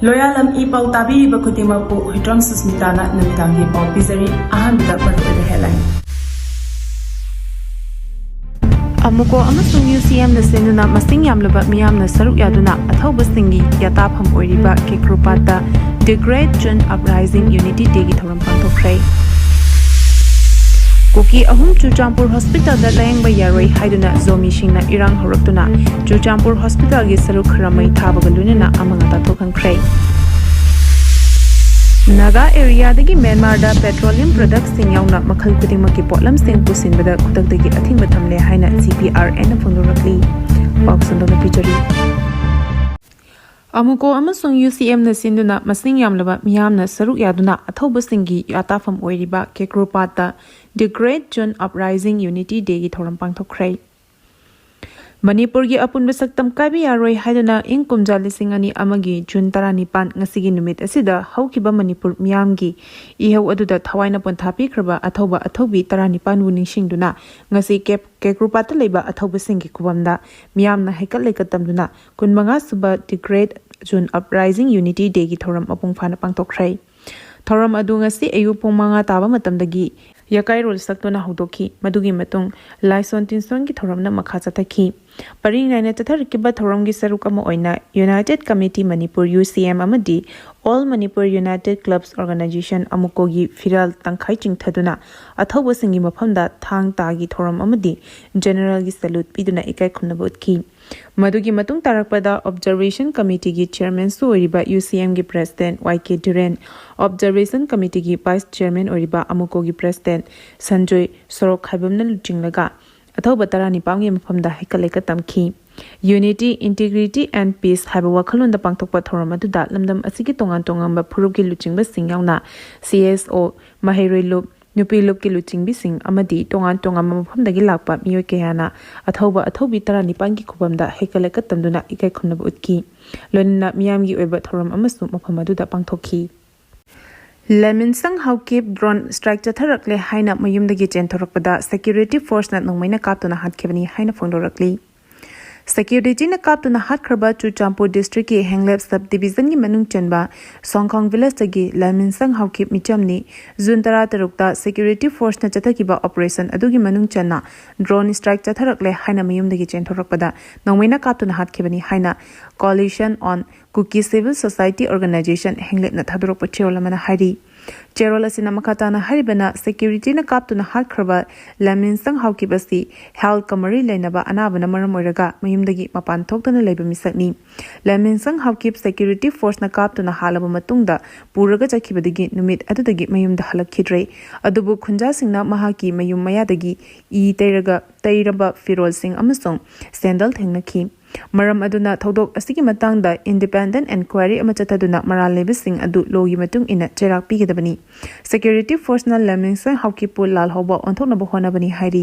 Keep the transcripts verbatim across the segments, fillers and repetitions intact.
ꯂꯣꯌꯥꯂꯝ E ꯄꯥꯎ ꯇꯥꯕꯤꯔꯤꯕ ꯈꯨꯗꯤꯡꯃꯛꯄꯨ ꯍꯨꯏꯗ꯭ꯔꯣꯝ ꯁꯨꯁꯃꯤꯇꯥꯅ ꯅꯨꯃꯤꯗꯥꯡꯒꯤ ꯄꯥꯎ ꯄꯤꯖꯔꯤ꯫ ꯑꯍꯥꯟꯕꯗ ꯃꯔꯨꯑꯣꯏꯕ headline꯫ ꯑꯃꯨꯀꯣ ꯑꯃꯁꯨꯡ UCMꯅ ꯁꯤꯟꯗꯨꯅ ꯃꯁꯤꯡ ꯌꯥꯝꯂꯕ ꯃꯤꯌꯥꯝꯅ ꯁꯔꯨꯛ ꯌꯥꯗꯨꯅ ꯑꯊꯧꯕꯁꯤꯡꯒꯤ ꯌꯥꯇꯥꯐꯝ ꯑꯣꯏꯔꯤꯕ ꯀꯦꯀ꯭ꯔꯣꯄꯥꯠꯇ The Great June Uprising Unity Dayꯒꯤ ꯊꯧꯔꯝ ꯄꯥꯡꯊꯣꯛꯈ꯭ꯔꯦ꯫ ꯀꯨꯀꯤ ꯑꯍꯨꯝ ꯆꯨꯔꯆꯥꯟꯄꯨꯔ ꯍꯣꯁꯄꯤꯇꯥꯜꯗ ꯂꯥꯌꯦꯡꯕ ꯌꯥꯔꯣꯏ ꯍꯥꯏꯗꯨꯅ ꯖꯣꯃꯤꯁꯤꯡꯅ ꯏꯔꯥꯡ ꯍꯧꯔꯛꯇꯨꯅ ꯆꯨꯔꯆꯥꯟꯄꯨꯔ ꯍꯣꯁꯄꯤꯇꯥꯜꯒꯤ ꯁꯔꯨꯛ ꯈꯔ ꯃꯩ ꯊꯥꯕꯒ ꯂꯣꯏꯅꯅ ꯑꯃꯥꯡ ꯑꯇꯥ ꯊꯣꯛꯍꯟꯈ꯭ꯔꯦ꯫ ꯅꯥꯒꯥ ꯑꯦꯔꯤꯌꯥꯗꯒꯤ ꯃ꯭ꯌꯥꯟꯃꯥꯔꯗ petroleum productꯁꯤꯡ ꯌꯥꯎꯅ ꯃꯈꯜ ꯈꯨꯗꯤꯡꯃꯛꯀꯤ ꯄꯣꯠꯂꯝꯁꯤꯡ ꯄꯨꯁꯤꯟꯕꯗ ꯈꯨꯗꯛꯇꯒꯤ ꯑꯊꯤꯡꯕ ꯊꯝꯂꯦ ꯍꯥꯏꯅ CPRNꯅ ꯐꯣꯡꯗꯣꯔꯛꯂꯤ꯫ ꯄꯥꯎ ꯁꯟꯗꯣꯛꯅ ꯄꯤꯖꯔꯤ꯫ ꯑꯃꯨꯀꯣ ꯑꯃꯁꯨꯡ UCMꯅ ꯁꯤꯟꯗꯨꯅ ꯃꯁꯤꯡ ꯌꯥꯝꯂꯕ ꯃꯤꯌꯥꯝꯅ ꯁꯔꯨꯛ ꯌꯥꯗꯨꯅ ꯑꯊꯧꯕꯁꯤꯡꯒꯤ ꯌꯥꯇꯥꯐꯝ ꯑꯣꯏꯔꯤꯕ ꯀꯦꯀ꯭ꯔꯣꯄꯥꯠꯇ The Great June Uprising Unity Dayꯒꯤ ꯊꯧꯔꯝ ꯄꯥꯡꯊꯣꯛꯈ꯭ꯔꯦ꯫ ꯃꯅꯤꯄꯨꯔꯒꯤ ꯑꯄꯨꯟꯕ ꯁꯛꯇꯝ ꯀꯥꯏꯕ ꯌꯥꯔꯣꯏ ꯍꯥꯏꯗꯨꯅ ꯏꯪ ꯀꯨꯝꯖꯥ ꯂꯤꯁꯤꯡ ꯑꯅꯤ ꯑꯃꯒꯤ ꯖꯨꯟ ꯇꯔꯥꯅꯤꯄꯥꯟ, ꯉꯁꯤꯒꯤ ꯅꯨꯃꯤꯠ ꯑꯁꯤꯗ ꯍꯧꯈꯤꯕ ꯃꯅꯤꯄꯨꯔ ꯃꯤꯌꯥꯝꯒꯤ ꯏꯍꯧ ꯑꯗꯨꯗ ꯊꯋꯥꯏꯅ ꯄꯣꯟꯊꯥ ꯄꯤꯈ꯭ꯔꯕ ꯑꯊꯧꯕ ꯑꯊꯧꯕꯤ ꯇꯔꯥꯅꯤꯄꯥꯟꯕꯨ ꯅꯤꯡꯁꯤꯡꯗꯨꯅ ꯉꯁꯤ ꯀꯦꯞ ꯀꯦꯀ꯭ꯔꯨꯄꯥꯠꯇ ꯂꯩꯕ ꯑꯊꯧꯕꯁꯤꯡꯒꯤ ꯈꯨꯕꯝꯗ ꯃꯤꯌꯥꯝꯅ ꯍꯩꯀꯠ ꯂꯩꯀꯠ ꯇꯝꯗꯨꯅ ꯀꯨꯟꯃꯉꯥ ꯁꯨꯕ The Great June Uprising Unity Dayꯒꯤ ꯊꯧꯔꯝ ꯃꯄꯨꯡ ꯐꯥꯅ ꯄꯥꯡꯊꯣꯛꯈ꯭ꯔꯦ꯫ ꯊꯧꯔꯝ ꯑꯗꯨ ꯉꯁꯤ ꯑꯌꯨꯛ ꯄꯨꯡ ꯃꯉꯥ ꯇꯥꯕ ꯃꯇꯝꯗꯒꯤ ꯌꯥꯀꯥꯏꯔꯣꯜ ꯁꯛꯇꯨꯅ ꯍꯧꯗꯣꯛꯈꯤ꯫ ꯃꯗꯨꯒꯤ ꯃꯇꯨꯡ ꯂꯥꯏꯁꯣꯟ ꯇꯤꯟꯁꯣꯟꯒꯤ ꯊꯧꯔꯝꯅ ꯃꯈꯥ ꯆꯠꯊꯈꯤ꯫ ꯄꯔꯤꯡ ꯅꯥꯏꯅ ꯆꯠꯊꯔꯛꯈꯤꯕ ꯊꯧꯔꯝꯒꯤ ꯁꯔꯨꯛ ꯑꯃ ꯑꯣꯏꯅ United Committee Manipur UCM ꯑꯃꯗꯤ All Manipur United Clubs Organization ꯑꯃꯨꯀꯣꯒꯤ ꯐꯤꯔꯥꯜ ꯇꯪꯈꯥꯏ ꯆꯤꯡꯊꯗꯨꯅ ꯑꯊꯧꯕꯁꯤꯡꯒꯤ ꯃꯐꯝꯗ ꯊꯥꯡ ꯇꯥꯒꯤ ꯊꯧꯔꯝ ꯑꯃꯗꯤ Generalꯒꯤ salute ꯄꯤꯗꯨꯅ ꯏꯀꯥꯏ ꯈꯨꯝꯅꯕ ꯎꯠꯈꯤ꯫ ꯃꯗꯨꯒꯤ ꯃꯇꯨꯡ ꯇꯥꯔꯛꯄꯗ Observation Committeeꯒꯤ chairmanꯁꯨ ꯑꯣꯏꯔꯤꯕ UCMꯒꯤ president ꯋꯥꯏ ꯀꯦ ꯙꯤꯔꯦꯟ, Observation Committeeꯒꯤ vice chairman ꯑꯣꯏꯔꯤꯕ ꯑꯃꯨꯀꯣꯒꯤ president ꯁꯟꯖꯣꯏ ꯁꯣꯔꯣꯛꯈꯥꯏꯕꯝꯅ ꯂꯨꯆꯤꯡꯂꯒ ꯑꯊꯧꯕ ꯇꯔꯥꯅꯤꯄꯥꯟꯒꯤ ꯃꯐꯝꯗ ꯍꯩꯀꯠ ꯂꯩꯀꯠ ꯇꯝꯈꯤ꯫ Unity, Integrity and Peace ꯍꯥꯏꯕ ꯋꯥꯈꯜꯂꯣꯟꯗ ꯄꯥꯡꯊꯣꯛꯄ ꯊꯧꯔꯝ ꯑꯗꯨꯗ ꯂꯝꯗꯝ ꯑꯁꯤꯒꯤ ꯇꯣꯉꯥꯟ ꯇꯣꯉꯥꯟꯕ ꯐꯨꯔꯨꯞꯀꯤ ꯂꯨꯆꯤꯡꯕꯁꯤꯡ ꯌꯥꯎꯅ CSO, ꯃꯍꯩꯔꯣꯏ ꯂꯨꯞ, ꯅꯨꯄꯤ ꯂꯨꯞꯀꯤ ꯂꯨꯆꯤꯡꯕꯤꯁꯤꯡ ꯑꯃꯗꯤ ꯇꯣꯉꯥꯟ ꯇꯣꯉꯥꯟꯕ ꯃꯐꯝꯗꯒꯤ ꯂꯥꯛꯄ ꯃꯤꯑꯣꯏ ꯀꯌꯥꯅ ꯑꯊꯧꯕ ꯑꯊꯧꯕꯤ ꯇꯔꯥꯅꯤꯄꯥꯟꯒꯤ ꯈꯨꯕꯝꯗ ꯍꯩꯀꯠ ꯂꯩꯀꯠ ꯇꯝꯗꯨꯅ ꯏꯀꯥꯏ ꯈꯨꯝꯅꯕ ꯎꯠꯈꯤ꯫ ꯂꯣꯏꯅꯅ ꯃꯤꯌꯥꯝꯒꯤ ꯑꯣꯏꯕ ꯊꯧꯔꯝ ꯑꯃꯁꯨ ꯃꯐꯝ ꯑꯗꯨꯗ ꯄꯥꯡꯊꯣꯛꯈꯤ꯫ ꯂꯦꯃꯤꯟꯁꯪ ꯍꯥꯎꯀꯤꯞ drone strike ꯆꯠꯊꯔꯛꯂꯦ ꯍꯥꯏꯅ ꯃꯌꯨꯝꯗꯒꯤ ꯆꯦꯟꯊꯣꯔꯛꯄꯗ security forceꯅ ꯅꯣꯡꯃꯩꯅ ꯀꯥꯞꯇꯨꯅ ꯍꯥꯠꯈꯤꯕꯅꯤ ꯍꯥꯏꯅ ꯐꯣꯡꯗꯣꯔꯛꯂꯤ꯫ ꯁꯦꯀ꯭ꯌꯨꯔꯤꯇꯤꯅ ꯀꯥꯞꯇꯨꯅ ꯍꯥꯠꯈ꯭ꯔꯕ ꯆꯨꯔꯆꯥꯟꯄꯨꯔ ꯗꯤꯁꯇ꯭ꯔꯤꯛꯀꯤ ꯍꯦꯡꯂꯦꯞ ꯁꯕ ꯗꯤꯕꯤꯖꯟꯒꯤ ꯃꯅꯨꯡ ꯆꯟꯕ ꯁꯣꯡꯈꯣꯡ ꯚꯤꯂꯦꯖꯇꯒꯤ ꯂꯥꯏꯃꯤꯟꯁꯪ ꯍꯥꯎꯀꯤꯞ ꯃꯤꯆꯝꯅꯤ꯫ ꯖꯨꯟ ꯇꯔꯥꯇꯔꯨꯛꯇ ꯁꯦꯀ꯭ꯌꯨꯔꯤꯇꯤ ꯐꯣꯔꯁꯅ ꯆꯠꯊꯈꯤꯕ ꯑꯣꯄꯔꯦꯁꯟ ꯑꯗꯨꯒꯤ ꯃꯅꯨꯡ ꯆꯟꯅ ꯗ꯭ꯔꯣꯟ ꯁ꯭ꯇ꯭ꯔꯥꯏꯛ ꯆꯠꯊꯔꯛꯂꯦ ꯍꯥꯏꯅ ꯃꯌꯨꯝꯗꯒꯤ ꯆꯦꯟꯊꯣꯔꯛꯄꯗ ꯅꯣꯡꯃꯩꯅ ꯀꯥꯞꯇꯨꯅ ꯍꯥꯠꯈꯤꯕꯅꯤ ꯍꯥꯏꯅ Coalition on Kuki Civil Society Organization ꯍꯦꯡꯂꯦꯞꯅ ꯊꯥꯗꯣꯔꯛꯄ ꯆꯦꯔꯣꯜ ꯑꯃꯅ ꯍꯥꯏꯔꯤ꯫ ꯆꯦꯔꯣꯜ ꯑꯁꯤꯅ ꯃꯈꯥ ꯇꯥꯅ ꯍꯥꯏꯔꯤꯕꯅ, ꯁꯦꯀ꯭ꯌꯨꯔꯤꯇꯤꯅ ꯀꯥꯞꯇꯨꯅ ꯍꯥꯠꯈ꯭ꯔꯕ ꯂꯥꯏꯃꯤꯟꯁꯪ ꯍꯥꯎꯀꯤꯞ ꯑꯁꯤ ꯍꯦꯜꯊꯀ ꯃꯔꯤ ꯂꯩꯅꯕ ꯑꯅꯥꯕꯅ ꯃꯔꯝ ꯑꯣꯏꯔꯒ ꯃꯌꯨꯝꯗꯒꯤ ꯃꯄꯥꯟ ꯊꯣꯛꯇꯅ ꯂꯩꯕ ꯃꯤꯁꯛꯅꯤ꯫ ꯂꯥꯏꯃꯤꯟꯁꯪ ꯍꯥꯎꯀꯤꯞ ꯁꯦꯀ꯭ꯌꯨꯔꯤꯇꯤ ꯐꯣꯔꯁꯅ ꯀꯥꯞꯇꯨꯅ ꯍꯥꯠꯂꯕ ꯃꯇꯨꯡꯗ ꯄꯨꯔꯒ ꯆꯠꯈꯤꯕꯗꯒꯤ ꯅꯨꯃꯤꯠ ꯑꯗꯨꯗꯒꯤ ꯃꯌꯨꯝꯗ ꯍꯜꯂꯛꯈꯤꯗ꯭ꯔꯦ꯫ ꯑꯗꯨꯕꯨ ꯈꯨꯟꯖꯥꯁꯤꯡꯅ ꯃꯍꯥꯛꯀꯤ ꯃꯌꯨꯝ ꯃꯌꯥꯗꯒꯤ ꯏ ꯇꯩꯔꯒ, ꯇꯩꯔꯕ ꯐꯤꯔꯣꯜꯁꯤꯡ ꯑꯃꯁꯨꯡ ꯁꯦꯟꯗꯜ ꯊꯦꯡꯅꯈꯤ꯫ ꯃꯔꯝ ꯑꯗꯨꯅ ꯊꯧꯗꯣꯛ ꯑꯁꯤꯒꯤ ꯃꯇꯥꯡꯗ ꯏꯟꯗꯤꯄꯦꯟꯗꯦꯟꯠ ꯏꯟꯀ꯭ꯋꯥꯏꯔꯤ ꯑꯃ ꯆꯠꯊꯗꯨꯅ ꯃꯔꯥꯜ ꯂꯩꯕꯁꯤꯡ ꯑꯗꯨ ꯂꯣꯒꯤ ꯃꯇꯨꯡ ꯏꯟꯅ ꯆꯩꯔꯥꯛ ꯄꯤꯒꯗꯕꯅꯤ꯫ ꯁꯦꯀ꯭ꯌꯨꯔꯤꯇꯤ ꯐꯣꯔꯁꯅ ꯂꯥꯏꯃꯤꯟꯁꯪ ꯍꯥꯎꯀꯤꯞꯄꯨ ꯂꯥꯜꯍꯧꯕ ꯑꯣꯟꯊꯣꯛꯅꯕ ꯍꯣꯠꯅꯕꯅꯤ ꯍꯥꯏꯔꯤ꯫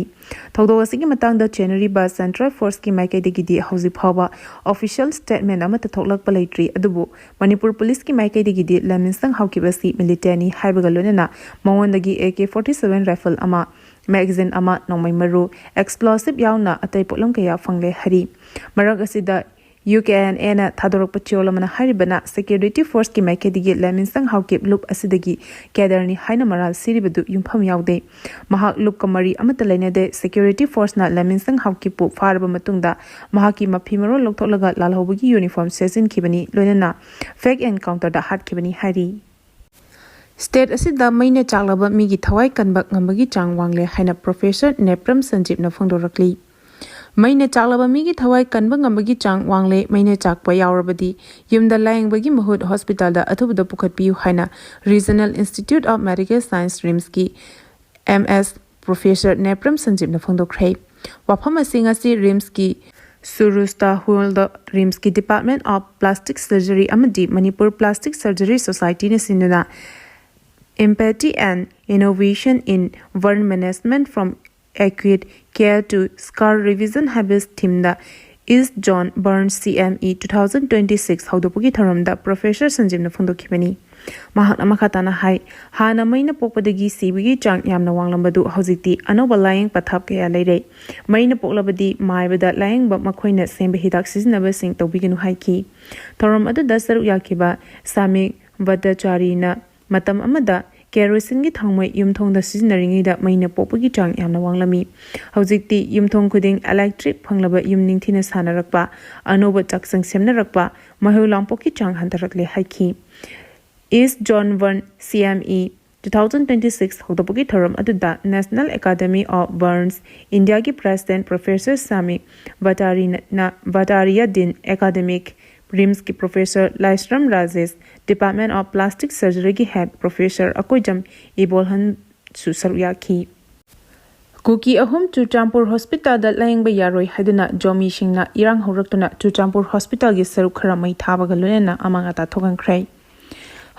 ꯊꯧꯗꯣꯛ ꯑꯁꯤꯒꯤ ꯃꯇꯥꯡꯗ ꯆꯦꯟꯅꯔꯤꯕ ꯁꯦꯟꯇ꯭ꯔꯦꯜ ꯐꯣꯔꯁꯀꯤ ꯃꯥꯏꯀꯩꯗꯒꯤꯗꯤ ꯍꯧꯖꯤꯛ ꯐꯥꯎꯕ ꯑꯣꯐꯤꯁꯤꯌꯦꯜ ꯁ꯭ꯇꯦꯠꯃꯦꯟꯠ ꯑꯃꯠꯇ ꯊꯣꯛꯂꯛꯄ ꯂꯩꯇ꯭ꯔꯤ꯫ ꯑꯗꯨꯕꯨ ꯃꯅꯤꯄꯨꯔ ꯄꯨꯂꯤꯁꯀꯤ ꯃꯥꯏꯀꯩꯗꯒꯤꯗꯤ ꯂꯥꯏꯃꯤꯟꯁꯪ ꯍꯥꯎꯀꯤꯞ ꯑꯁꯤ ꯃꯤꯂꯤꯇꯦꯟꯠꯅꯤ ꯍꯥꯏꯕꯒ ꯂꯣꯏꯅꯅ ꯃꯉꯣꯟꯗꯒꯤ A K forty seven rifle ꯑꯃ, ꯃꯦꯒꯥꯖꯤꯟ ꯑꯃ, ꯅꯣꯡꯃꯩ ꯃꯔꯨ, ꯑꯦꯛꯁꯄ꯭ꯂꯣꯁꯤꯚ ꯌꯥꯎꯅ ꯑꯇꯩ ꯄꯣꯠꯂꯝ ꯀꯌꯥ ꯐꯪꯂꯦ ꯍꯥꯏꯔꯤ꯫ ꯃꯔꯛ ꯑꯁꯤꯗ ꯌꯨ ꯀꯦ ꯑꯦꯟ ꯑꯦꯅ ꯊꯥꯗꯣꯔꯛꯄ ꯆꯦꯔꯣꯜ ꯑꯃꯅ ꯍꯥꯏꯔꯤꯕꯅ, ꯁꯦꯀ꯭ꯌꯨꯔꯤꯇꯤ ꯐꯣꯔꯁꯀꯤ ꯃꯥꯏꯀꯩꯗꯒꯤ ꯂꯥꯏꯃꯤꯟꯁꯪ ꯍꯥꯎꯀꯤꯞ ꯂꯨꯞ ꯑꯁꯤꯗꯒꯤ ꯀꯦꯗꯔꯅꯤ ꯍꯥꯏꯅ ꯃꯔꯥꯜ ꯁꯤꯔꯤꯕꯗꯨ ꯌꯨꯝꯐꯝ ꯌꯥꯎꯗꯦ꯫ ꯃꯍꯥꯛ ꯂꯨꯞꯀ ꯃꯔꯤ ꯑꯃꯠꯇ ꯂꯩꯅꯗꯦ꯫ ꯁꯦꯀ꯭ꯌꯨꯔꯤꯇꯤ ꯐꯣꯔꯁꯅ ꯂꯥꯏꯃꯤꯟꯁꯪ ꯍꯥꯎꯀꯤꯞꯄꯨ ꯐꯥꯔꯕ ꯃꯇꯨꯡꯗ ꯃꯍꯥꯛꯀꯤ ꯃꯐꯤ ꯃꯔꯣꯜ ꯂꯧꯊꯣꯛꯂꯒ ꯂꯥꯜꯍꯧꯕꯒꯤ ꯌꯨꯅꯤꯐꯣꯔꯝ ꯁꯦꯠꯆꯤꯟꯈꯤꯕꯅꯤ, ꯂꯣꯏꯅꯅ ꯐꯦꯛ ꯑꯦꯟꯀꯥꯎꯟꯇꯔꯗ ꯍꯥꯠꯈꯤꯕꯅꯤ ꯍꯥꯏꯔꯤ꯫ ꯁ꯭ꯇꯦꯠ ꯑꯁꯤꯗ ꯃꯩꯅ ꯆꯥꯛꯂꯕ ꯃꯤꯒꯤ ꯊꯋꯥꯏ ꯀꯟꯕ ꯉꯝꯕꯒꯤ ꯆꯥꯡ ꯋꯥꯡꯂꯦ ꯍꯥꯏꯅ ꯄ꯭ꯔꯣꯐꯦꯁꯔ ꯅꯦꯄ꯭ꯔꯝ ꯁꯟꯖꯤꯞꯅ ꯐꯣꯡꯗꯣꯔꯛꯂꯤ꯫ ꯃꯩꯅ ꯆꯥꯛꯂꯕ ꯃꯤꯒꯤ ꯊꯋꯥꯏ ꯀꯟꯕ ꯉꯝꯕꯒꯤ ꯆꯥꯡ ꯋꯥꯡꯂꯦ꯫ ꯃꯩꯅ ꯆꯥꯛꯄ ꯌꯥꯎꯔꯕꯗꯤ ꯌꯨꯝꯗ ꯂꯥꯌꯦꯡꯕꯒꯤ ꯃꯍꯨꯠ ꯍꯣꯁꯄꯤꯇꯥꯜꯗ ꯑꯊꯨꯕꯗ ꯄꯨꯈꯠꯄꯤꯌꯨ ꯍꯥꯏꯅ Regional Institute of Medical Science, ꯔꯤꯝꯁꯀꯤ ꯑꯦꯝ ꯑꯦꯁ ꯄ꯭ꯔꯣꯐꯦꯁꯔ ꯅꯦꯄ꯭ꯔꯝ ꯁꯟꯖꯤꯞꯅ ꯐꯣꯡꯗꯣꯛꯈ꯭ꯔꯦ꯫ ꯋꯥꯐꯝ ꯑꯁꯤ ꯉꯁꯤ ꯔꯤꯝꯁꯀꯤ ꯁꯨꯔꯨꯁꯇꯥ ꯍꯣꯜꯗ ꯔꯤꯝꯁꯀꯤ Department of Plastic Surgery ꯑꯃꯗꯤ ꯃꯅꯤꯄꯨꯔ ꯄ꯭ꯂꯥꯁꯇꯤꯛ ꯁꯔꯖꯔꯤ ꯁꯣꯁꯥꯏꯇꯤꯅ ꯁꯤꯟꯗꯨꯅ Empathy and Innovation in Burn Management, From Acute Care to Scar Revision ꯍꯥꯏꯕ ꯊꯤꯝꯗ East Zone Burn C M E two thousand twenty six ꯍꯧꯗꯣꯛꯄꯒꯤ ꯊꯧꯔꯝꯗ ꯄ꯭ꯔꯣꯐꯦꯁꯔ ꯁꯟꯖꯤꯞꯅ ꯐꯣꯡꯗꯣꯛꯈꯤꯕꯅꯤ꯫ ꯃꯍꯥꯛꯅ ꯃꯈꯥ ꯇꯥꯅ ꯍꯥꯏ, ꯍꯥꯟꯅ ꯃꯩꯅ ꯄꯣꯛꯄꯗꯒꯤ ꯁꯤꯕꯒꯤ ꯆꯥꯡ ꯌꯥꯝꯅ ꯋꯥꯡꯂꯝꯕꯗꯨ ꯍꯧꯖꯤꯛꯇꯤ ꯑꯅꯧꯕ ꯂꯥꯌꯦꯡ ꯄꯊꯥꯞ ꯀꯌꯥ ꯂꯩꯔꯦ꯫ ꯃꯩꯅ ꯄꯣꯛꯂꯕꯗꯤ ꯃꯥꯏꯕꯗ ꯂꯥꯌꯦꯡꯕ ꯃꯈꯣꯏꯅ ꯁꯦꯝꯕ ꯍꯤꯗꯥꯛ ꯁꯤꯖꯤꯟꯅꯕꯁꯤꯡ ꯇꯧꯕꯤꯒꯅꯨ ꯍꯥꯏꯈꯤ꯫ ꯊꯧꯔꯝ ꯑꯗꯨꯗ ꯁꯔꯨꯛ ꯌꯥꯈꯤꯕ ꯁꯥꯃꯤꯛ ꯚꯠꯇꯆꯥꯔꯤꯅ ꯃꯇꯝ ꯑꯃꯗ ꯀꯦꯔꯣꯁꯤꯟꯒꯤ ꯊꯥꯎꯃꯩ ꯌꯨꯝꯊꯣꯡꯗ ꯁꯤꯖꯤꯟꯅꯔꯤꯉꯩꯗ ꯃꯩꯅ ꯄꯣꯛꯄꯒꯤ ꯆꯥꯡ ꯌꯥꯝꯅ ꯋꯥꯡꯂꯝꯃꯤ꯫ ꯍꯧꯖꯤꯛꯇꯤ ꯌꯨꯝꯊꯣꯡ ꯈꯨꯗꯤꯡ ꯏꯂꯦꯛꯇ꯭ꯔꯤꯛ ꯐꯪꯂꯕ ꯌꯨꯝ ꯅꯤꯡꯊꯤꯅ ꯁꯥꯟꯅꯔꯛꯄ, ꯑꯅꯧꯕ ꯆꯥꯛꯁꯪ ꯁꯦꯝꯅꯔꯛꯄ, ꯃꯩꯍꯧ ꯂꯥꯡꯄꯣꯛꯀꯤ ꯆꯥꯡ ꯍꯟꯊꯔꯛꯂꯦ ꯍꯥꯏꯈꯤ꯫ East Zone One C M E two thousand twenty six ꯍꯧꯗꯣꯛꯄꯒꯤ ꯊꯧꯔꯝ ꯑꯗꯨꯗ National Academy of Burns Indiaꯒꯤ President Professor Sami Bhattacharya Bhattacharya Dean Academic, RIMSꯀꯤ Professor Laishram Rajesh, Department of Plastic Surgeryꯒꯤ Head Professor Akoijam ꯏꯕꯣꯜꯍꯟꯁꯨ ꯁꯔꯨꯛ ꯌꯥꯈꯤ꯫ ꯀꯨꯀꯤ ꯑꯍꯨꯝ ꯆꯨꯔꯆꯥꯟꯄꯨꯔ ꯍꯣꯁꯄꯤꯇꯥꯜꯗ ꯂꯥꯌꯦꯡꯕ ꯌꯥꯔꯣꯏ ꯍꯥꯏꯗꯨꯅ ꯖꯣꯃꯤꯁꯤꯡꯅ ꯏꯔꯥꯡ ꯍꯧꯔꯛꯇꯨꯅ ꯆꯨꯔꯆꯥꯟꯄꯨꯔ ꯍꯣꯁꯄꯤꯇꯥꯜꯒꯤ ꯁꯔꯨꯛ ꯈꯔ ꯃꯩ ꯊꯥꯕꯒ ꯂꯣꯏꯅꯅ ꯑꯃꯥꯡ ꯑꯇꯥ ꯊꯣꯛꯍꯟꯈ꯭ꯔꯦ꯫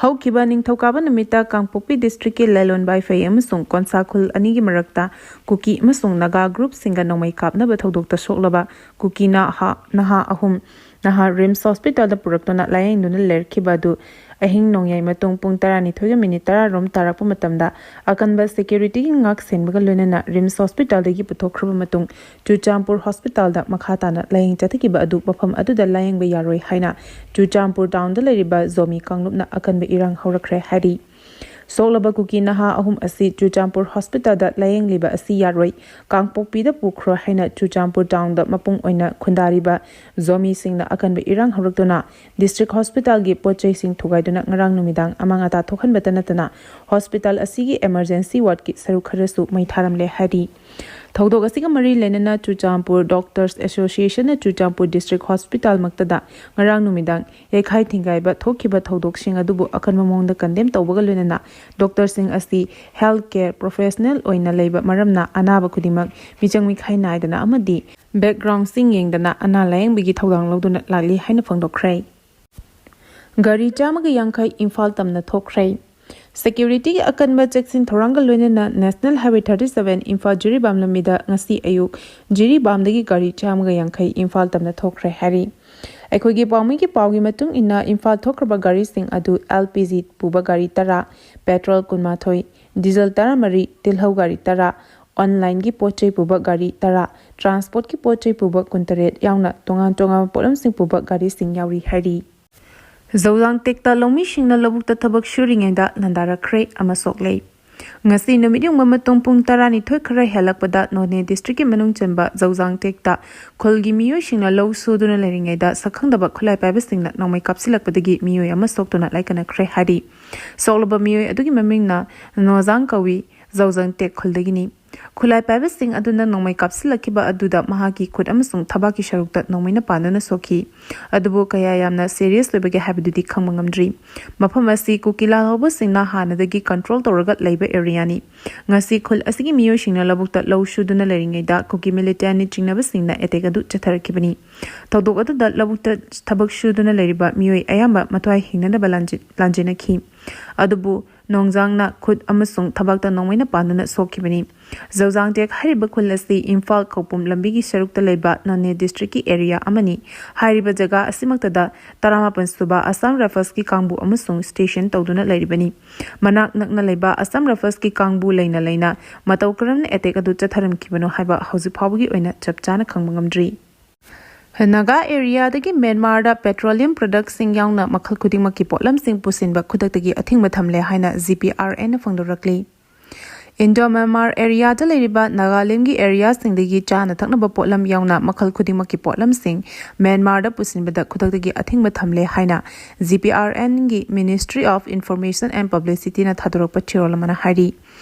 ꯍꯧꯈꯤꯕ ꯅꯤꯡꯊꯧꯀꯥꯕ ꯅꯨꯃꯤꯠꯇ ꯀꯥꯡꯄꯣꯛꯄꯤ ꯗꯤꯁꯇ꯭ꯔꯤꯛꯀꯤ ꯂꯦꯂꯣꯟꯕꯥꯏꯐꯩ ꯑꯃꯁꯨꯡ ꯀꯣꯟꯁꯥ ꯈꯨꯜ ꯑꯅꯤꯒꯤ ꯃꯔꯛꯇ ꯀꯨꯀꯤ ꯑꯃꯁꯨꯡ ꯅꯥꯒꯥ ꯒ꯭ꯔꯨꯞꯁꯤꯡꯒ ꯅꯣꯡꯃꯩ ꯀꯥꯞꯅꯕ ꯊꯧꯗꯣꯛꯇ ꯁꯣꯛꯂꯕ ꯀꯨꯀꯤ ꯅꯍꯥ, ꯅꯍꯥ ꯑꯍꯨꯝ ꯅꯍꯥ ꯔꯤꯝꯁ ꯍꯣꯁꯄꯤꯇꯥꯜꯗ ꯄꯨꯔꯛꯇꯨꯅ ꯂꯥꯌꯦꯡꯗꯨꯅ ꯂꯩꯔꯛꯈꯤꯕ ꯑꯗꯨ ꯑꯍꯤꯡ ꯅꯣꯡꯌꯥꯏ ꯃꯇꯨꯡ ꯄꯨꯡ ꯇꯔꯥꯅꯤꯊꯣꯏꯒ ꯃꯤꯅꯤꯠ ꯇꯔꯥ ꯔꯣꯝ ꯇꯥꯔꯛꯄ ꯃꯇꯝꯗ ꯑꯀꯟꯕ ꯁꯦꯀ꯭ꯌꯨꯔꯤꯇꯤꯒꯤ ꯉꯥꯛ ꯁꯦꯟꯕꯒ ꯂꯣꯏꯅꯅ ꯔꯤꯝꯁ ꯍꯣꯁꯄꯤꯇꯥꯜꯗꯒꯤ ꯄꯨꯊꯣꯛꯈ꯭ꯔꯕ ꯃꯇꯨꯡ ꯆꯨꯔꯆꯥꯟꯄꯨꯔ ꯍꯣꯁꯄꯤꯇꯥꯜꯗ ꯃꯈꯥ ꯇꯥꯅ ꯂꯥꯌꯦꯡ ꯆꯠꯊꯈꯤꯕ ꯑꯗꯨ ꯃꯐꯝ ꯑꯗꯨꯗ ꯂꯥꯌꯦꯡꯕ ꯌꯥꯔꯣꯏ ꯍꯥꯏꯅ ꯆꯨꯔꯆꯥꯟꯄꯨꯔ ꯇꯥꯎꯟꯗ ꯂꯩꯔꯤꯕ ꯖꯣꯃꯤ ꯀꯥꯡꯂꯨꯞꯅ ꯑꯀꯟꯕ ꯏꯔꯥꯡ ꯍꯧꯔꯛꯈ꯭ꯔꯦ ꯍꯥꯏꯔꯤ꯫ ꯁꯣꯛꯂꯕ ꯀꯨꯀꯤ ꯅꯍꯥ ꯑꯍꯨꯝ ꯑꯁꯤ ꯆꯨꯔꯆꯥꯟꯄꯨꯔ ꯍꯣꯁꯄꯤꯇꯥꯜꯗ ꯂꯥꯌꯦꯡꯂꯤꯕ ꯑꯁꯤ ꯌꯥꯔꯣꯏ, ꯀꯥꯡꯄꯣꯛꯄꯤꯗ ꯄꯨꯈ꯭ꯔꯣ ꯍꯥꯏꯅ ꯆꯨꯔꯆꯥꯟꯄꯨꯔ ꯇꯥꯎꯟꯗ ꯃꯄꯨꯡ ꯑꯣꯏꯅ ꯈꯨꯟꯗꯥꯔꯤꯕ ꯖꯣꯃꯤꯁꯤꯡꯅ ꯑꯀꯟꯕ ꯏꯔꯥꯡ ꯍꯧꯔꯛꯇꯨꯅ ꯗꯤꯁꯇ꯭ꯔꯤꯛ ꯍꯣꯁꯄꯤꯇꯥꯜꯒꯤ ꯄꯣꯠ ꯆꯩꯁꯤꯡ ꯊꯨꯒꯥꯏꯗꯨꯅ ꯉꯔꯥꯡ ꯅꯨꯃꯤꯗꯥꯡ ꯑꯃꯥꯡ ꯑꯇꯥ ꯊꯣꯛꯍꯟꯕꯇ ꯅꯠꯇꯅ ꯍꯣꯁꯄꯤꯇꯥꯜ ꯑꯁꯤꯒꯤ ꯏꯃꯔꯖꯦꯟꯁꯤ ꯋꯥꯔꯗꯀꯤ ꯁꯔꯨꯛ ꯈꯔꯁꯨ ꯃꯩ ꯊꯥꯔꯝꯂꯦ ꯍꯥꯏꯔꯤ꯫ ꯊꯧꯗꯣꯛ ꯑꯁꯤꯒ ꯃꯔꯤ ꯂꯩꯅꯅ ꯆꯨꯔꯆꯥꯟꯄꯨꯔ ꯗꯣꯛꯇꯔꯁ ꯑꯦꯁꯣꯁꯤꯌꯦꯁꯟꯅ ꯆꯨꯔꯆꯥꯟꯄꯨꯔ ꯗꯤꯁꯇ꯭ꯔꯤꯛ ꯍꯣꯁꯄꯤꯇꯥꯜꯃꯛꯇꯗ ꯉꯔꯥꯡ ꯅꯨꯃꯤꯗꯥꯡ ꯌꯩꯈꯥꯏ ꯊꯤꯡꯒꯥꯏꯕ ꯊꯣꯛꯈꯤꯕ ꯊꯧꯗꯣꯛꯁꯤꯡ ꯑꯗꯨꯕꯨ ꯑꯀꯟꯕ ꯃꯑꯣꯡꯗ ꯀꯟꯗꯦꯝ ꯇꯧꯕꯒ ꯂꯣꯏꯅꯅ ꯗꯣꯛꯇꯔꯁꯤꯡ ꯑꯁꯤ ꯍꯦꯜꯊ ꯀꯦꯌꯔ ꯄ꯭ꯔꯣꯐꯦꯁꯅꯦꯜ ꯑꯣꯏꯅ ꯂꯩꯕ ꯃꯔꯝꯅ ꯑꯅꯥꯕ ꯈꯨꯗꯤꯡꯃꯛ ꯃꯤꯆꯪ ꯃꯤꯈꯥꯏ ꯅꯥꯏꯗꯅ ꯑꯃꯗꯤ ꯕꯦꯛꯒ꯭ꯔꯥꯎꯟꯁꯤꯡ ꯌꯦꯡꯗꯅ ꯑꯅꯥ ꯂꯥꯌꯦꯡꯕꯒꯤ ꯊꯧꯗꯥꯡ ꯂꯧꯗꯨꯅ ꯂꯥꯛꯂꯤ ꯍꯥꯏꯅ ꯐꯣꯡꯗꯣꯛꯈ꯭ꯔꯦ꯫ ꯒꯥꯔꯤ ꯆꯥꯝꯃꯒ ꯌꯥꯡꯈꯩ ꯏꯝꯐꯥꯜ ꯇꯝꯅ ꯊꯣꯛꯈ꯭ꯔꯦ꯫ ꯁꯦꯀ꯭ꯌꯨꯔꯤꯇꯤꯒꯤ ꯑꯀꯟꯕ ꯆꯦꯛꯁꯤꯟ ꯊꯧꯔꯥꯡꯒ ꯂꯣꯏꯅꯅ national highway thirty seven Imphal Jiribam ꯂꯝꯕꯤꯗ ꯉꯁꯤ ꯑꯌꯨꯛ ꯖꯤꯔꯤꯕꯥꯝꯗꯒꯤ ꯒꯥꯔꯤ ꯆꯥꯝꯃꯒ ꯌꯥꯡꯈꯩ ꯏꯝꯐꯥꯜ ꯇꯝꯅ ꯊꯣꯛꯈ꯭ꯔꯦ ꯍꯥꯏꯔꯤ꯫ ꯑꯩꯈꯣꯏꯒꯤ ꯄꯥꯎꯃꯤꯒꯤ ꯄꯥꯎꯒꯤ ꯃꯇꯨꯡ ꯏꯟꯅ, ꯏꯝꯐꯥꯜ ꯊꯣꯛꯈ꯭ꯔꯕ ꯒꯥꯔꯤꯁꯤꯡ ꯑꯗꯨ ꯑꯦꯜ ꯄꯤ ꯖꯤ ꯄꯨꯕ ꯒꯥꯔꯤ ꯇꯔꯥ, ꯄꯦꯇ꯭ꯔꯣꯜ ꯀꯨꯟꯃꯥꯊꯣꯏ, ꯗꯤꯖꯜ ꯇꯔꯥꯃꯔꯤ, ꯇꯤꯜꯍꯧ ꯒꯥꯔꯤ ꯇꯔꯥ, ꯑꯣꯟꯂꯥꯏꯟꯒꯤ ꯄꯣꯠ ꯆꯩ ꯄꯨꯕ ꯒꯥꯔꯤ ꯇꯔꯥ, ꯇ꯭ꯔꯥꯟꯁꯄꯣꯔꯠꯀꯤ ꯄꯣꯠ ꯆꯩ ꯄꯨꯕ ꯀꯨꯟꯇꯔꯦꯠ ꯌꯥꯎꯅ ꯇꯣꯉꯥꯟ ꯇꯣꯉꯥꯟꯕ ꯄꯣꯠꯂꯝꯁꯤꯡ ꯄꯨꯕ ꯒꯥꯔꯤꯁꯤꯡ ꯌꯥꯎꯔꯤ ꯍꯥꯏꯔꯤ꯫ ꯖꯧꯖꯥꯡ ꯇꯦꯛꯇ ꯂꯧꯃꯤꯁꯤꯡꯅ ꯂꯧꯕꯨꯛꯇ ꯊꯕꯛ ꯁꯨꯔꯤꯉꯩꯗ ꯅꯥꯟꯊꯔꯛꯈ꯭ꯔꯦ ꯑꯃ ꯁꯣꯛꯂꯦ꯫ ꯉꯁꯤ ꯅꯨꯃꯤꯠ ꯌꯨꯡꯕ ꯃꯇꯨꯡ ꯄꯨꯡ ꯇꯔꯥꯅꯤꯊꯣꯏ ꯈꯔ ꯍꯦꯜꯂꯛꯄꯗ ꯅꯣꯅꯦ ꯗꯤꯁꯇ꯭ꯔꯤꯛꯀꯤ ꯃꯅꯨꯡ ꯆꯟꯕ ꯖꯧꯖꯥꯡ ꯇꯦꯛꯇ ꯈꯨꯜꯒꯤ ꯃꯤꯑꯣꯏꯁꯤꯡꯅ ꯂꯧ ꯁꯨꯗꯨꯅ ꯂꯩꯔꯤꯉꯩꯗ ꯁꯛꯈꯪꯗꯕ ꯈꯨꯠꯂꯥꯏ ꯄꯥꯏꯕꯁꯤꯡꯅ ꯅꯣꯡꯃꯩ ꯀꯥꯞꯁꯤꯜꯂꯛꯄꯗꯒꯤ ꯃꯤꯑꯣꯏ ꯑꯃ ꯁꯣꯛꯇꯨꯅ ꯂꯥꯏꯀꯠꯅꯈ꯭ꯔꯦ ꯍꯥꯏꯔꯤ꯫ ꯁꯣꯛꯂꯕ ꯃꯤꯑꯣꯏ ꯑꯗꯨꯒꯤ ꯃꯃꯤꯡꯅ ꯅꯣꯖꯥꯡ ꯀꯧꯏ, ꯖꯧꯖꯥꯡ ꯇꯦꯛ ꯈꯨꯜꯗꯒꯤꯅꯤ꯫ ꯈꯨꯠꯂꯥꯏ ꯄꯥꯏꯕꯁꯤꯡ ꯑꯗꯨꯅ ꯅꯣꯡꯃꯩ ꯀꯥꯞꯁꯤꯜꯂꯛꯈꯤꯕ ꯑꯗꯨꯗ ꯃꯍꯥꯛꯀꯤ ꯈꯨꯠ ꯑꯃꯁꯨꯡ ꯊꯕꯥꯛꯀꯤ ꯁꯔꯨꯛꯇ ꯅꯣꯡꯃꯩꯅ ꯄꯥꯟꯗꯨꯅ ꯁꯣꯛꯈꯤ꯫ ꯑꯗꯨꯕꯨ ꯀꯌꯥ ꯌꯥꯝꯅ ꯁꯦꯔꯤꯌꯁ ꯑꯣꯏꯕꯒꯦ ꯍꯥꯏꯕꯗꯨꯗꯤ ꯈꯪꯕ ꯉꯝꯗ꯭ꯔꯤ꯫ ꯃꯐꯝ ꯑꯁꯤ ꯀꯨꯀꯤ ꯂꯥꯜꯍꯧꯕꯁꯤꯡꯅ ꯍꯥꯟꯅꯗꯒꯤ ꯀꯟꯇ꯭ꯔꯣꯜ ꯇꯧꯔꯒ ꯂꯩꯕ ꯑꯦꯔꯤꯌꯥꯅꯤ꯫ ꯉꯁꯤ ꯈꯨꯜ ꯑꯁꯤꯒꯤ ꯃꯤꯑꯣꯏꯁꯤꯡꯅ ꯂꯧꯕꯨꯛꯇ ꯂꯧ ꯁꯨꯗꯨꯅ ꯂꯩꯔꯤꯉꯩꯗ ꯀꯨꯀꯤ ꯃꯤꯂꯤꯇꯦꯟꯅ ꯆꯤꯡꯅꯕꯁꯤꯡꯅ ꯑꯦꯇꯦꯛ ꯑꯗꯨ ꯆꯠꯊꯔꯛꯈꯤꯕꯅꯤ꯫ ꯊꯧꯗꯣꯛ ꯑꯗꯨꯗ ꯂꯧꯕꯨꯛꯇ ꯊꯕꯛ ꯁꯨꯗꯨꯅ ꯂꯩꯔꯤꯕ ꯃꯤꯑꯣꯏ ꯑꯌꯥꯝꯕ ꯃꯊ꯭ꯋꯥꯏ ꯍꯤꯡꯅꯅꯕ ꯂꯥꯟꯖꯦ-, ꯂꯥꯟꯖꯦꯟꯅꯈꯤ꯫ ꯑꯗꯨꯕꯨ ꯅꯣꯡꯖꯥꯡꯅ ꯈꯨꯠ ꯑꯃꯁꯨꯡ ꯊꯕꯥꯛꯇ ꯅꯣꯡꯃꯩꯅ ꯄꯥꯟꯗꯨꯅ ꯁꯣꯛꯈꯤꯕꯅꯤ꯫ ꯖꯧꯖꯥꯡ ꯇꯦꯛ ꯍꯥꯏꯔꯤꯕ ꯈꯨꯜ ꯑꯁꯤ ꯏꯝꯐꯥꯜ ꯈꯧꯄꯨꯝ ꯂꯝꯕꯤꯒꯤ ꯁꯔꯨꯛꯇ ꯂꯩꯕ ꯅꯣꯅꯦ ꯗꯤꯁꯇ꯭ꯔꯤꯛꯀꯤ ꯑꯦꯔꯤꯌꯥ ꯑꯃꯅꯤ꯫ ꯍꯥꯏꯔꯤꯕ ꯖꯒꯥ ꯑꯁꯤꯃꯛꯇꯗ ꯇꯔꯥꯃꯥꯄꯟ ꯁꯨꯕ ꯑꯁꯥꯝ ꯔꯥꯏꯐꯜꯁꯀꯤ ꯀꯥꯡꯕꯨ ꯑꯃꯁꯨꯡ ꯁ꯭ꯇꯦꯁꯟ ꯇꯧꯗꯨꯅ ꯂꯩꯔꯤꯕꯅꯤ꯫ ꯃꯅꯥꯛ ꯅꯛꯅ ꯂꯩꯕ ꯑꯁꯥꯝ ꯔꯥꯏꯐꯜꯁꯀꯤ ꯀꯥꯡꯕꯨ ꯂꯩꯅ ꯂꯩꯅ ꯃꯇꯧ ꯀꯔꯝꯅ ꯑꯦꯇꯦꯛ ꯑꯗꯨ ꯆꯠꯊꯔꯝꯈꯤꯕꯅꯣ ꯍꯥꯏꯕ ꯍꯧꯖꯤꯛ ꯐꯥꯎꯕꯒꯤ ꯑꯣꯏꯅ ꯆꯞ ꯆꯥꯅ ꯈꯪꯕ ꯉꯝꯗ꯭ꯔꯤ꯫ ꯅꯥꯒꯥ ꯑꯦꯔꯤꯌꯥꯗꯒꯤ ꯃ꯭ꯌꯥꯟꯃꯥꯔꯗ ꯄꯦꯇ꯭ꯔꯣꯂꯤꯌꯝ ꯄ꯭ꯔꯗꯛꯁꯤꯡ ꯌꯥꯎꯅ ꯃꯈꯜ ꯈꯨꯗꯤꯡꯃꯛꯀꯤ ꯄꯣꯠꯂꯝꯁꯤꯡ ꯄꯨꯁꯤꯟꯕ ꯈꯨꯗꯛꯇꯒꯤ ꯑꯊꯤꯡꯕ ꯊꯝꯂꯦ ꯍꯥꯏꯅ ꯖꯤ ꯄꯤ ꯑꯥꯔ ꯑꯦꯟꯅ ꯐꯣꯡꯗꯣꯔꯛꯂꯤ꯫ ꯏꯟꯗꯣ ꯃ꯭ꯌꯥꯟꯃꯥꯔ ꯑꯦꯔꯤꯌꯥꯗ ꯂꯩꯔꯤꯕ ꯅꯥꯒꯥꯂꯦꯟꯒꯤ ꯑꯦꯔꯤꯌꯥꯁꯤꯡꯗꯒꯤ ꯆꯥꯅ ꯊꯛꯅꯕ ꯄꯣꯠꯂꯝ ꯌꯥꯎꯅ ꯃꯈꯜ ꯈꯨꯗꯤꯡꯃꯛꯀꯤ ꯄꯣꯠꯂꯝꯁꯤꯡ ꯃ꯭ꯌꯥꯟꯃꯥꯔꯗ ꯄꯨꯁꯤꯟꯕꯗ ꯈꯨꯗꯛꯇꯒꯤ ꯑꯊꯤꯡꯕ ꯊꯝꯂꯦ ꯍꯥꯏꯅ ꯖꯤ ꯄꯤ ꯑꯥꯔ ꯑꯦꯟꯒꯤ Ministry of Information and Publicityꯅ ꯊꯥꯗꯣꯔꯛꯄ ꯆꯦꯔꯣꯜ ꯑꯃꯅ ꯍꯥꯏꯔꯤ꯫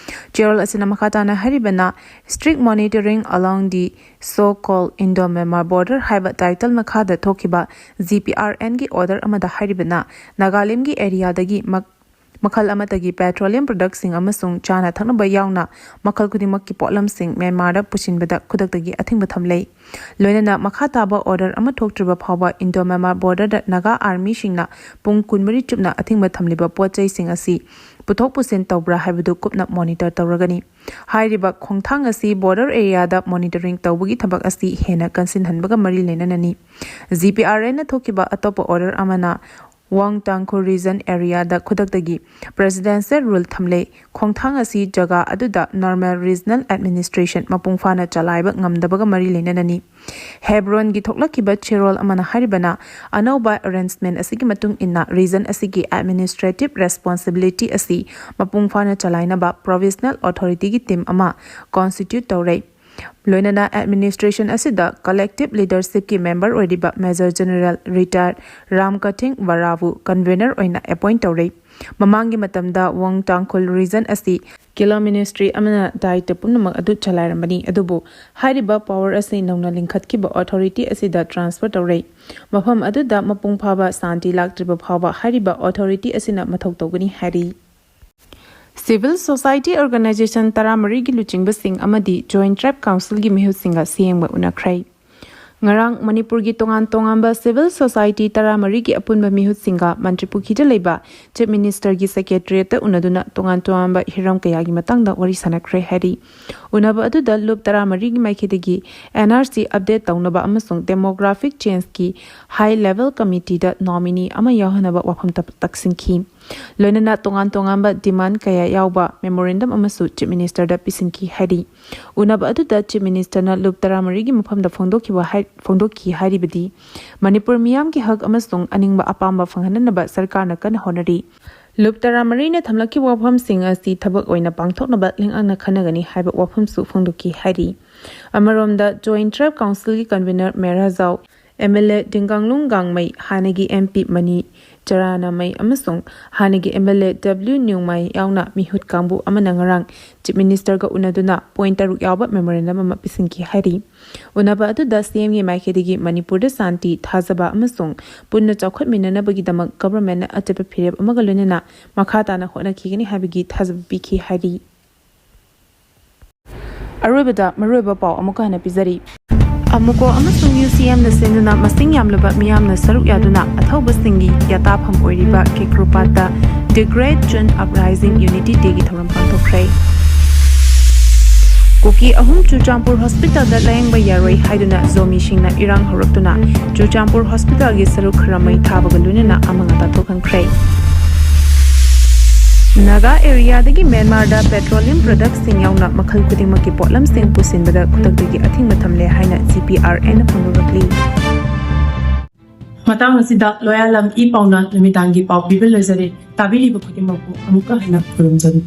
ꯆꯦꯔꯣꯜ ꯑꯁꯤꯅ ꯃꯈꯥ ꯇꯥꯅ ꯍꯥꯏꯔꯤꯕꯅ, Strict Monitoring Along the So-Called Indo-Myanmar Border ꯍꯥꯏꯕ ꯇꯥꯏꯇꯜ ꯃꯈꯥꯗ ꯊꯣꯛꯈꯤꯕ ꯖꯤ ꯄꯤ ꯑꯥꯔ ꯑꯦꯟꯒꯤ ꯑꯣꯔꯗꯔ ꯑꯃꯗ ꯍꯥꯏꯔꯤꯕꯅ, ꯅꯥꯒꯥꯂꯦꯟꯒꯤ ꯑꯦꯔꯤꯌꯥꯗꯒꯤ ꯃꯛ-, ꯃꯈꯜ ꯑꯃꯠꯇꯒꯤ petroleum productꯁꯤꯡ ꯑꯃꯁꯨꯡ ꯆꯥꯅ ꯊꯛꯅꯕ ꯌꯥꯎꯅ ꯃꯈꯜ ꯈꯨꯗꯤꯡꯃꯛꯀꯤ ꯄꯣꯠꯂꯝꯁꯤꯡ ꯃ꯭ꯌꯥꯟꯃꯥꯔꯗ ꯄꯨꯁꯤꯟꯕꯗ ꯈꯨꯗꯛꯇꯒꯤ ꯑꯊꯤꯡꯕ ꯊꯝꯂꯦ꯫ ꯂꯣꯏꯅꯅ ꯃꯈꯥ ꯇꯥꯕ order ꯑꯃ ꯊꯣꯛꯇ꯭ꯔꯤꯕ ꯐꯥꯎꯕ Indo-Myanmar borderꯗ Naga Armyꯁꯤꯡꯅ ꯄꯨꯡ ꯀꯨꯟꯃꯔꯤ ꯆꯨꯞꯅ ꯑꯊꯤꯡꯕ ꯊꯝꯂꯤꯕ ꯄꯣꯠ ꯆꯩꯁꯤꯡ ꯑꯁꯤ ꯄꯨꯊꯣꯛ ꯄꯨꯁꯤꯟ ꯇꯧꯕ꯭ꯔꯥ ꯍꯥꯏꯕꯗꯨ ꯀꯨꯞꯅ monitor ꯇꯧꯔꯒꯅꯤ꯫ ꯍꯥꯏꯔꯤꯕ ꯈꯣꯡꯊꯥꯡ ꯑꯁꯤ border areaꯗ monitoring ꯇꯧꯕꯒꯤ ꯊꯕꯛ ꯑꯁꯤ ꯍꯦꯟꯅ ꯀꯟꯁꯤꯟꯍꯟꯕꯒ ꯃꯔꯤ ꯂꯩꯅꯅꯅꯤ꯫ GPRNꯅ ꯊꯣꯛꯈꯤꯕ ꯑꯇꯣꯞꯄ order ꯑꯃꯅ Wong Tangkhul Region areaꯗ ꯈꯨꯗꯛꯇꯒꯤ presidential rule ꯊꯝꯂꯦ꯫ ꯈꯣꯡꯊꯥꯡ ꯑꯁꯤ ꯖꯒꯥ ꯑꯗꯨꯗ normal regional administration ꯃꯄꯨꯡ ꯐꯥꯅ ꯆꯂꯥꯏꯕ ꯉꯝꯗꯕꯒ ꯃꯔꯤ ꯂꯩꯅꯅꯅꯤ꯫ ꯍꯦꯕ꯭ꯔꯣꯟꯒꯤ ꯊꯣꯛꯂꯛꯈꯤꯕ ꯆꯦꯔꯣꯜ ꯑꯃꯅ ꯍꯥꯏꯔꯤꯕꯅ, ꯑꯅꯧꯕ arrangement ꯑꯁꯤꯒꯤ ꯃꯇꯨꯡ ꯏꯟꯅ region ꯑꯁꯤꯒꯤ administrative responsibility ꯑꯁꯤ ꯃꯄꯨꯡ ꯐꯥꯅ ꯆꯂꯥꯏꯅꯕ provisional authorityꯒꯤ team ꯑꯃ constitute ꯇꯧꯔꯦ꯫ ꯂꯣꯏꯅꯅ administration ꯑꯁꯤꯗ collective leadershipꯀꯤ member ꯑꯣꯏꯔꯤꯕ Major General retired Ram Kathing Varavu convener ꯑꯣꯏꯅ appoint ꯇꯧꯔꯦ꯫ ꯃꯃꯥꯡꯒꯤ ꯃꯇꯝꯗ Wong Tangkhul Region ꯑꯁꯤ Kila Ministry ꯑꯃꯅ ꯗꯥꯌꯤꯠꯇ ꯄꯨꯝꯅꯃꯛ ꯑꯗꯨ ꯆꯂꯥꯏꯔꯝꯕꯅꯤ, ꯑꯗꯨꯕꯨ ꯍꯥꯏꯔꯤꯕ power ꯑꯁꯤ ꯅꯧꯅ ꯂꯤꯡꯈꯠꯈꯤꯕ authority ꯑꯁꯤꯗ transfer ꯇꯧꯔꯦ꯫ ꯃꯐꯝ ꯑꯗꯨꯗ ꯃꯄꯨꯡ ꯐꯥꯕ ꯁꯥꯟꯇꯤ ꯂꯥꯛꯇ꯭ꯔꯤꯕ ꯐꯥꯎꯕ ꯍꯥꯏꯔꯤꯕ authority ꯑꯁꯤꯅ ꯃꯊꯧ ꯇꯧꯒꯅꯤ ꯍꯥꯏꯔꯤ꯫ Civil society organisation ꯇꯔꯥꯃꯔꯤꯒꯤ ꯂꯨꯆꯤꯡꯕꯁꯤꯡ ꯑꯃꯗꯤ Joint Tribe Councilꯒꯤ ꯃꯤꯍꯨꯠꯁꯤꯡꯒ ꯁꯤꯌꯦꯡꯕ ꯎꯅꯈ꯭ꯔꯦ꯫ ꯉꯔꯥꯡ ꯃꯅꯤꯄꯨꯔꯒꯤ ꯇꯣꯉꯥꯟ ꯇꯣꯉꯥꯟꯕ civil society ꯇꯔꯥꯃꯔꯤꯒꯤ ꯑꯄꯨꯟꯕ ꯃꯤꯍꯨꯠꯁꯤꯡꯒ ꯃꯟꯇ꯭ꯔꯤꯄꯨꯈ꯭ꯔꯤꯗ ꯂꯩꯕ Chief Ministerꯒꯤ Secretariatꯇ ꯎꯅꯗꯨꯅ ꯇꯣꯉꯥꯟ ꯇꯣꯉꯥꯟꯕ ꯍꯤꯔꯝ ꯀꯌꯥꯒꯤ ꯃꯇꯥꯡꯗ ꯋꯥꯔꯤ ꯁꯥꯟꯅꯈ꯭ꯔꯦ ꯍꯥꯏꯔꯤ꯫ ꯎꯅꯕ ꯑꯗꯨꯗ ꯂꯨꯞ ꯇꯔꯥꯃꯔꯤꯒꯤ ꯃꯥꯏꯀꯩꯗꯒꯤ NRC update ꯇꯧꯅꯕ ꯑꯃꯁꯨꯡ demographic changeꯀꯤ high level committeeꯗ nominee ꯑꯃ ꯌꯥꯎꯍꯟꯅꯕ ꯋꯥꯐꯝ ꯇ-, ꯇꯛꯁꯤꯟꯈꯤ꯫ ꯂꯣꯏꯅꯅ ꯇꯣꯉꯥꯟ ꯇꯣꯉꯥꯟꯕ demand ꯀꯌꯥ ꯌꯥꯎꯕ memorandum ꯑꯃꯁꯨ Chief Ministerꯗ ꯄꯤꯁꯤꯟꯈꯤ ꯍꯥꯏꯔꯤ꯫ ꯎꯅꯕ ꯑꯗꯨꯗ Chief Ministerꯅ ꯂꯨꯞ ꯇꯔꯥꯃꯔꯤꯒꯤ ꯃꯐꯝꯗ ꯐꯣꯡꯗꯣꯛꯈꯤꯕ ꯍꯥꯏ-, ꯐꯣꯡꯗꯣꯛꯈꯤ ꯍꯥꯏꯔꯤꯕꯗꯤ, ꯃꯅꯤꯄꯨꯔ ꯃꯤꯌꯥꯝꯒꯤ ꯍꯛ ꯑꯃꯁꯨꯡ ꯑꯅꯤꯡꯕ ꯑꯄꯥꯝꯕ ꯐꯪꯍꯟꯅꯅꯕ ꯁꯔꯀꯥꯔꯅ ꯀꯟꯅ ꯍꯣꯠꯅꯔꯤ꯫ ꯂꯨꯞ ꯇꯔꯥꯃꯔꯤꯅ ꯊꯝꯂꯛꯈꯤꯕ ꯋꯥꯐꯝꯁꯤꯡ ꯑꯁꯤ ꯊꯕꯛ ꯑꯣꯏꯅ ꯄꯥꯡꯊꯣꯛꯅꯕ ꯂꯩꯉꯥꯛꯅ ꯈꯟꯅꯒꯅꯤ ꯍꯥꯏꯕ ꯋꯥꯐꯝꯁꯨ ꯐꯣꯡꯗꯣꯛꯈꯤ ꯍꯥꯏꯔꯤ꯫ ꯑꯃꯔꯣꯝꯗ Joint Tribe Councilꯒꯤ convener ꯃꯦꯔꯥ ꯖꯥꯎ, MLA ꯗꯤꯡꯒꯥꯡꯂꯨꯡ ꯒꯥꯡꯃꯩ, ꯍꯥꯟꯅꯒꯤ MP ꯃꯅꯤ ꯆꯔꯥꯅꯥꯃꯩ ꯑꯃꯁꯨꯡ ꯍꯥꯟꯅꯒꯤ MLA W ꯅ꯭ꯌꯨꯃꯥꯏ ꯌꯥꯎꯅ ꯃꯤꯍꯨꯠ ꯀꯥꯡꯕꯨ ꯑꯃꯅ ꯉꯔꯥꯡ Chief Ministerꯒ ꯎꯅꯗꯨꯅ point ꯇꯔꯨꯛ ꯌꯥꯎꯕ memorandum ꯑꯃ ꯄꯤꯁꯤꯟꯈꯤ ꯍꯥꯏꯔꯤ꯫ ꯎꯅꯕ ꯑꯗꯨꯗ CMꯒꯤ ꯃꯥꯏꯀꯩꯗꯒꯤ ꯃꯅꯤꯄꯨꯔꯗ ꯁꯥꯟꯇꯤ, ꯊꯥꯖꯕ ꯑꯃꯁꯨꯡ ꯄꯨꯟꯅ ꯆꯥꯎꯈꯠꯃꯤꯟꯅꯅꯕꯒꯤꯗꯃꯛ governmentꯅ ꯑꯆꯦꯠꯄ ꯐꯤꯔꯦꯞ ꯑꯃꯒ ꯂꯣꯏꯅꯅ ꯃꯈꯥ ꯇꯥꯅ ꯍꯣꯠꯅꯈꯤꯒꯅꯤ ꯍꯥꯏꯕꯒꯤ ꯊꯥꯖꯕ ꯄꯤꯈꯤ ꯍꯥꯏꯔꯤ꯫ ꯑꯔꯣꯏꯕꯗ ꯃꯔꯨꯑꯣꯏꯕ ꯄꯥꯎ ꯑꯃꯨꯛꯀ ꯍꯟꯅ ꯄꯤꯖꯔꯤ꯫ ꯑꯃꯨꯀꯣ ꯑꯃꯁꯨꯡ UCMꯅ ꯁꯤꯟꯗꯨꯅ ꯃꯁꯤꯡ ꯌꯥꯝꯂꯕ ꯃꯤꯌꯥꯝꯅ ꯁꯔꯨꯛ ꯌꯥꯗꯨꯅ ꯑꯊꯧꯕꯁꯤꯡꯒꯤ ꯌꯥꯇꯥꯐꯝ ꯑꯣꯏꯔꯤꯕ ꯈꯦꯀ꯭ꯔꯨꯄꯥꯠꯇ The Great Chun Uprising Unity Dayꯒꯤ ꯊꯧꯔꯝ ꯄꯥꯡꯊꯣꯛꯈ꯭ꯔꯦ꯫ ꯀꯨꯀꯤ ꯑꯍꯨꯝ ꯆꯨꯔꯆꯥꯟꯄꯨꯔ hospitalꯗ ꯂꯥꯌꯦꯡꯕ ꯌꯥꯔꯣꯏ ꯍꯥꯏꯗꯨꯅ ꯖꯣꯃꯤꯁꯤꯡꯅ ꯏꯔꯥꯡ ꯍꯧꯔꯛꯇꯨꯅ ꯆꯨꯔꯆꯥꯟꯄꯨꯔ hospitalꯒꯤ ꯁꯔꯨꯛ ꯈꯔ ꯃꯩ ꯊꯥꯕꯒ ꯂꯣꯏꯅꯅ ꯑꯃꯥꯡ ꯑꯇꯥ ꯊꯣꯛꯍꯟꯈ꯭ꯔꯦ꯫ ꯅꯥꯒꯥ areaꯗꯒꯤ ꯃ꯭ꯌꯥꯟꯃꯥꯔꯗ petroleum productꯁꯤꯡ ꯌꯥꯎꯅ ꯃꯈꯜ ꯈꯨꯗꯤꯡꯃꯛꯀꯤ ꯄꯣꯠꯂꯝꯁꯤꯡ ꯄꯨꯁꯤꯟꯕꯗ ꯈꯨꯗꯛꯇꯒꯤ ꯑꯊꯤꯡꯕ ꯊꯝꯂꯦ ꯍꯥꯏꯅ GPRNꯅ ꯐꯣꯡꯗꯣꯔꯛꯂꯤ꯫ ꯃꯇꯥꯡ ꯑꯁꯤꯗ ꯂꯣꯌꯥꯂꯝ ꯏ ꯄꯥꯎꯅ ꯅꯨꯃꯤꯗꯥꯡꯒꯤ ꯄꯥꯎ ꯄꯤꯕ ꯂꯣꯏꯖꯔꯦ꯫ ꯇꯥꯕꯤꯔꯤꯕ ꯈꯨꯗꯤꯡꯃꯛꯄꯨ ꯑꯃꯨꯛꯀ ꯍꯟꯅ ꯈꯨꯔꯨꯝꯖꯔꯤ꯫